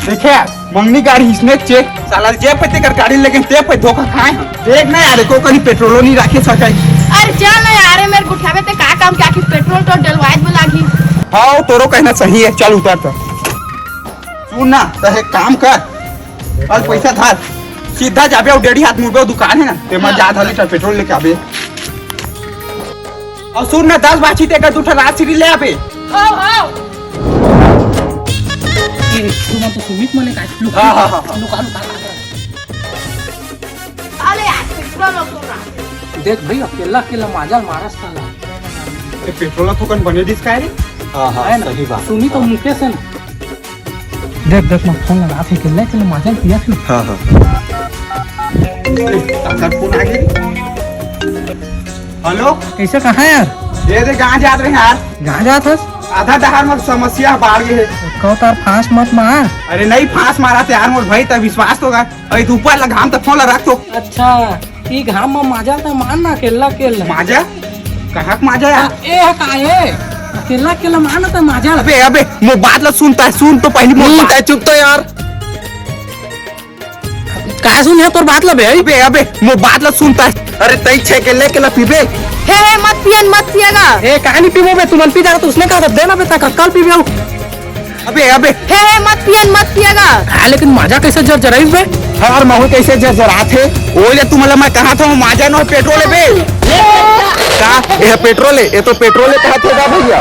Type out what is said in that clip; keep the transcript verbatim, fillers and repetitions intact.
देखे यार, मंगनी गाड़ी इसने चेक, साला जेब पे तेकर गाड़ी लेकिन तेब पे धोखा खाए हम। देख ना यार, एको कनी पेट्रोलो नहीं रखे सके। अरे चल ना यार, ए मेर गुठियाबे ते का काम के, आखिर पेट्रोल तो डलवाए में लागी। हाँ, तोरो कहना सही है, चल उतर तो। सुन ना, तो एक काम कर, अउ पैसा धर, सीधा जाबे अउ डेढ़ी हाथ मुड़बे, अउ दुकान है ना, ते मा जा आधा लीटर पेट्रोल लेके आबे। अउ सुन ना, दस बाची तेकर दू ठा राजश्री ले आबे। हाँ, हाँ। ए, तुमन तो सुमित मने का लुका, हाँ, हाँ, हाँ, हाँ। लुका, लुका, लुका। अरे यार, पेट्रोल तो ना। देख भाई, अकेला, अकेला माजा मारस साला। ए, पेट्रोल थोकन बने दिस काय रे? हाँ, हाँ, है ना? सही बात। सुमित अउ मुकेश है ना? देख, देख, मैं फोन लगात हे, अकेला, अकेला माजा पियत हे। हाँ, हाँ। ए, काकर फोन आ गे। हेलो? कइसे, कहाँ यार? ए दे, कहाँ जात रहे यार? कहाँ जात हस? आधा डहार में समस्या बाढ़ गे हे। कहो तार फांस मत मार। अरे नहीं, फांस मारत हे यार मोर भाई, तब विश्वास तो कर। अरे तू ऊपर ला घाम तक फोन ला रख तो। अच्छा, ई घाम में माजा त मार ना, अकेला, अकेला। माजा? कहाँ के माजा यार? ए, का ए? अकेला, अकेला मार ना त माजा। अबे, अबे, मोर बात ला सुनता है, सुन तो पहली मोर हम्म, बात। तै चुप तो यार। का सुन हे तोर बात ला बे? अबे, अबे, मोर बात ला सुनता है। अरे, तई छे के लेके ला पीबे। हे, हे, मत पियन, मत पिएगा। ए, कहानी पीबो बे, तुमन पी जा, तो उसने कहा था, देना बे, तक कल पीबे। अबे, अबे। हे, हे, मत पियन, मत पिएगा। हाँ, लेकिन माजा कैसे जर जराइस बे? हमार महू कैसे जर जरात हे? ओ ले, तुमला मैं कहा था, माजा नो, पेट्रोल है बे। का? ये पेट्रोल है, ये तो पेट्रोल है, कहा थे का भैया?